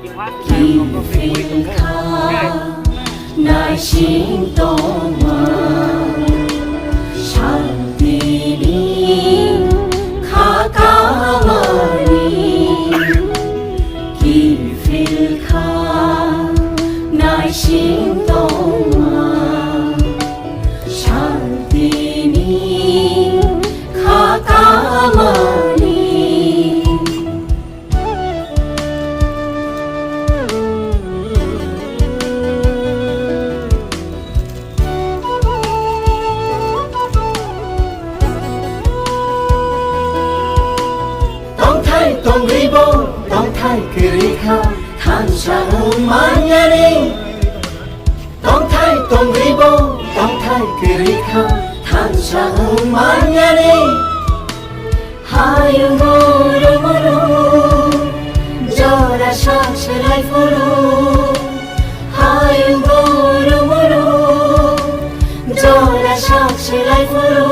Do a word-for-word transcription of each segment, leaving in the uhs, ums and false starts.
Kiphilkha naising tongma, santini kha kamani. Kiphilkha naising tongma, santini kha kamani. Tongthai tongribo, tongthai kwrwi kha, thansa wng manyani. Tongthai tongribo, tongthai kwrwi kha, thansa wng manyani. Hayung guru guru, jora sak selai phuru. Hayung guru guru, jora sak selai phuru.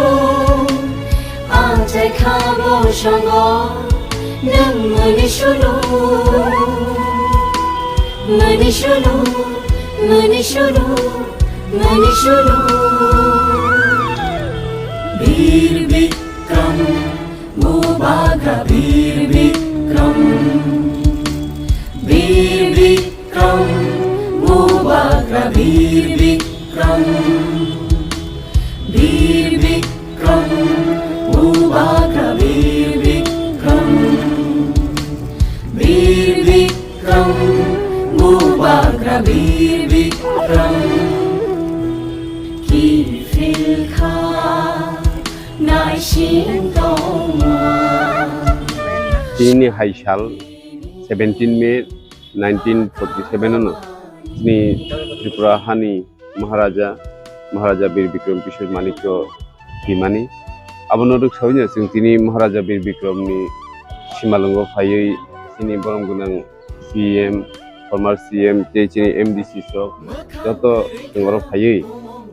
Achai kha bo songo, nwng mani sulu, mani sulu, mani sulu, mani sulu. Bir Bikram, Bubagra Bir Bikram, Bir Bikram, Bubagra Bir Bikram, Bir Bikram, Bubagra Bir Bikram, Bir Bikram, Bubagra Bir Bikram. Kiphilkha naising tongma. Tini hai sal seventeen May nineteen forty seven ano chini Tripura hani Maharaja, Maharaja Bir Bikram Kishore Manikya thwimani. Abono rwksawi no chwng tini Maharaja Bir Bikramni simalwngo phaiwi chini borom gwnang C M, former C M tei chini M D C sok joto chwng oro phaiwi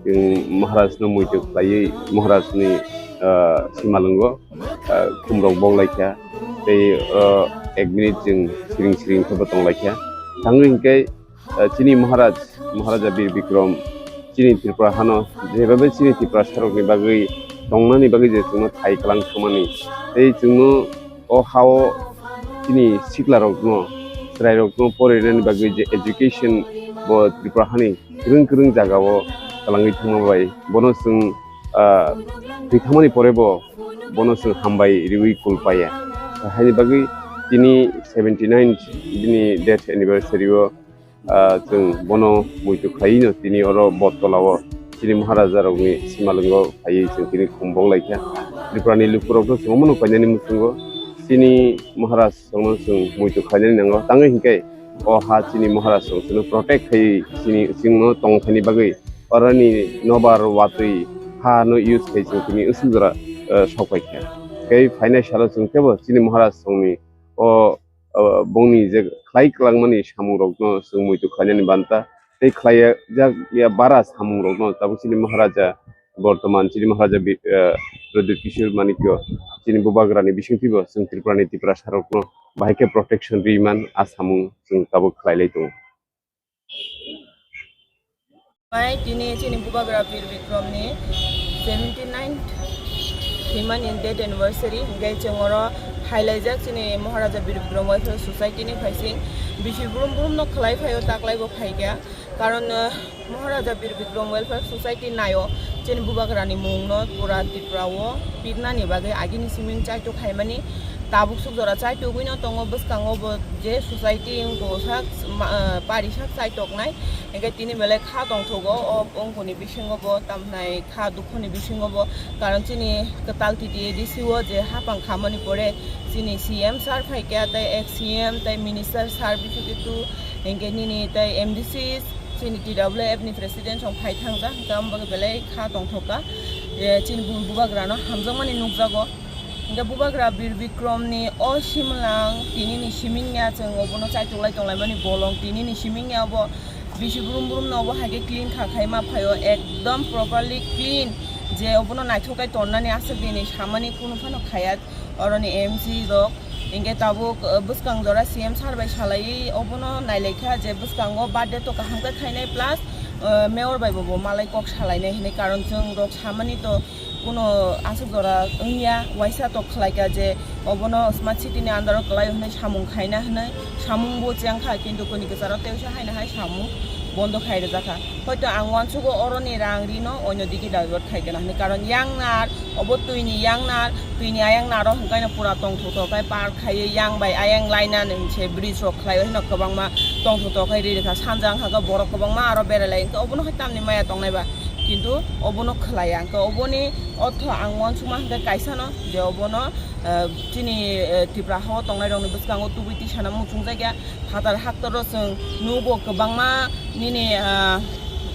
chwng Maharajno muitu khlaiwi Maharajni, ah, simalwngo, ah, khumrok bok laikha tei oro ek minute chwng siring siring khe bo tong laikha. Tangwi hinkhe, ah, chini Maharaj, Maharaja Bir Bikram chini Tripura hano jebabe chini Tiprasarokni bagwi tongnani bagwi je chwngno thai kwlang thumani tei chwngno o hao chini siklarokno, chwrairokno porinani bagwi je education bo Tripura hani kwrwng kwrwng jagao kwlangwi thangma bai bono chwng, ah, thwi thangmani pore bo bono chwng hambai riwi kul paiya. Haini bagwi tini seventy nine bini death anniversary o, ah, chwng bono muitu khlaiwi no tini oro Bottola o chini Maharaja rokni simalwngo phaiwi chwng tini khum bok laikha. Tripura ni lukurok no chwng omono painani muchungo chini Maharaj rokno chwng muitu khlainani nango. Tangwi hinkhe o ha chini Maharaj rok chwngno protect khai chini chwngno tong thani bagwi oroni nobar watwi ha no use khai chwng tini usuk jora, eh, sok paikha. Tei phainai salo chwng teibo chini Maharaj rokni o, o, bongni je khlai kwlangmani samungrokno chwng muitu khlainani banta tei khlai jak ya bara samungrokno tabuk chini Maharaja, bortoman chini Maharaja bi-, eh, Pradyut Kishore Manikya chini Bubagrani bisingtwibo chwng Tripurani Tiprasarokno bahai khe protection riman a samung chwng tabuk khlailai tongo. Bai tini chini Bubagra Bir Bikram ni seventy nine thwimani death anniversary, hinkhe chwng oro phailaijak chini Maharaja Bir Bikram Welfare Society ni phaising bisi brum brum no khlai phaio, taklai bo phaikha. Karon, eh, Maharaja Bir Bikram Welfare Society naio chini Bubagra ni mung no pura Tripura o pirnani bagwi agini siming chaitok khaimani tabuk suk jora chaitogwi no tongo, bwskango bo je society wngkha sak ma-, eh, pari sak chaitoknai. Hinkhe tini belai kha tongthogo, o wngkuni bisingo bo, tamhnai kha dukhoni bisingo bo, karon chini kwtal T T A D C o je hapang khamani pore chini C M sir phaikha, tei ex C M, tei minister sir Bishukitu, hinkhe nini tei M D C, chini T W F ni president song phai thangjak, hinkhe amo bagwi belai kha tongthokha, je chini bu-, bubagrano hamjakmani nukjago. Hinkhe Bubagra Bir Bikram ni o simlang tini ni siming ya, chwng obono chaitok lai tong laimani bolong, tini ni siming ya obo bisi brum brum no obo hai khe clean kha khai ma phaio, ekdom properly clean, je obono naithok khe tonnani aswk dini samani kunu phano khaya, oroni M C rok Hinkhe tabuk, uh, bwskang jora C M sir bai salaiwi obono nailaikha je bwskango birthday to kaham khe khainai plus, uh, mayor bai bo, bo malai kok salainai hinwi, karon chwng rok samani to kuno aswk jora wngya, waisa to khlaikha je obono smart city ni under o kwlai hwnwi samung khaina hwnwi, samung bo chengkha, kintu kuni kwcharo tei wngsa haino hai samung bondo khai rwjakha. Hoito ang uansugo oroni rang rino oino digi divert khai gana hwnwi, karon yang nar, obo twini yang nar, twini ayang naro hwnkaino pura tongthotok khai par khaiwi yang bai ayang laina nung se bridge rok khlaiwi hino kwbangma tongthotok khai ri rwkha. Sanja wngkha khe borok kwbangma aro berai lai, hwnkhe obono hai tamni maya tongnai ba, kintu obono khlaiya. Hwnkhe oboni ortho ang uansukma hwnkhe kaisano je obono, eh, chini, eh, Tripura hao tongnai rokni bwskango tubui tisana muchungjakya. Phatar haktoro chwng nugo kwbangma nini, ah,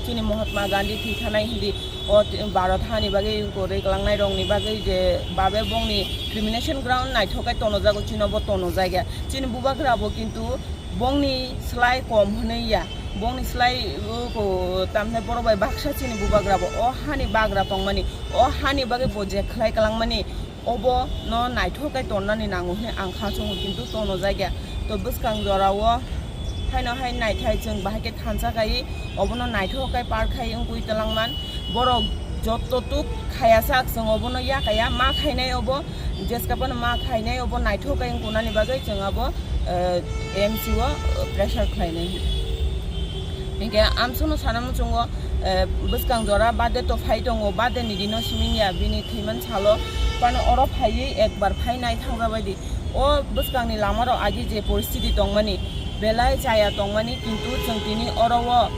chini Mahatma Gandhi thwi thanai hindi o t-, Bharat hani bagwi kwrwi kwlangnai rokni bagwi je babe bongni cremation ground naithok khe tonojago, chino bo tonojakya. Chini bubagra bo kintu bongni slai kom hwnwi ya, bongni slai, uh, ko-, tamni borok bai baksa chini bubagra bo o hani bagra tongmani, o hani bagwi bo je khlai kwlangmani, obo no naithok khe tonnani nango hwnwi ang kha chungo, kintu tono jakya. To bwskang jorao haino hai naithai chwng bahai khe thansa khai obono naithok khe par khai wngwi twlangman. Borok joto tuk khaya sak chwng obono yakaya ma khainai obo, jeska phano ma khainai obo naithok khe wngkunani bagwi chwng abo, eh, M C o pressure khlainai. Hinkhe amsono sana muchungo, eh, bwskang jora birthday to phai tongo, birthday ni dino siming ya bini thwiman salo, phano oro phaiwi ekbar phai nai thangjabai di. O bwskangni lamarok agi je poristiti tongmani, belai chaya tongmani, kintu chwng tini oro o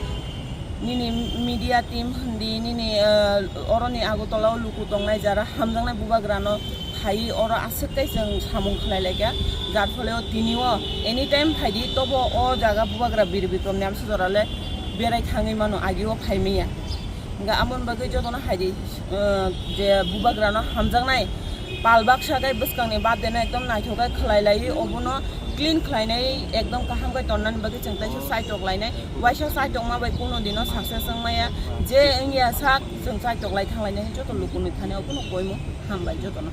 nini media team hindi, nini, eh, oroni Agartala o luku tongnai jara hamjaknai bubagrano phaiwi oro aswk tei chwng samung khlai laikha, jar phole o tini o anytime phaidi, tobo o jaga bubagra Bir Bikram ni amsa jora le berai thangwi mano, agi o phai manya. Hingkhe amoni bagwi jotono hai di, eh, je bubagrano hamjaknai pal baksa khe bwskangni birthday no ekdom naithok khe khlai laiwi, obono clean khlainai, ekdom kaham khe tonnani bagwi chwng teisa chaitok lainai, waisa chaitokma bai kuno dino success wngmaya, je wngya sak chwng chaitok lai thang lainai, joto lukunwi thani obono koimung hambai jotono.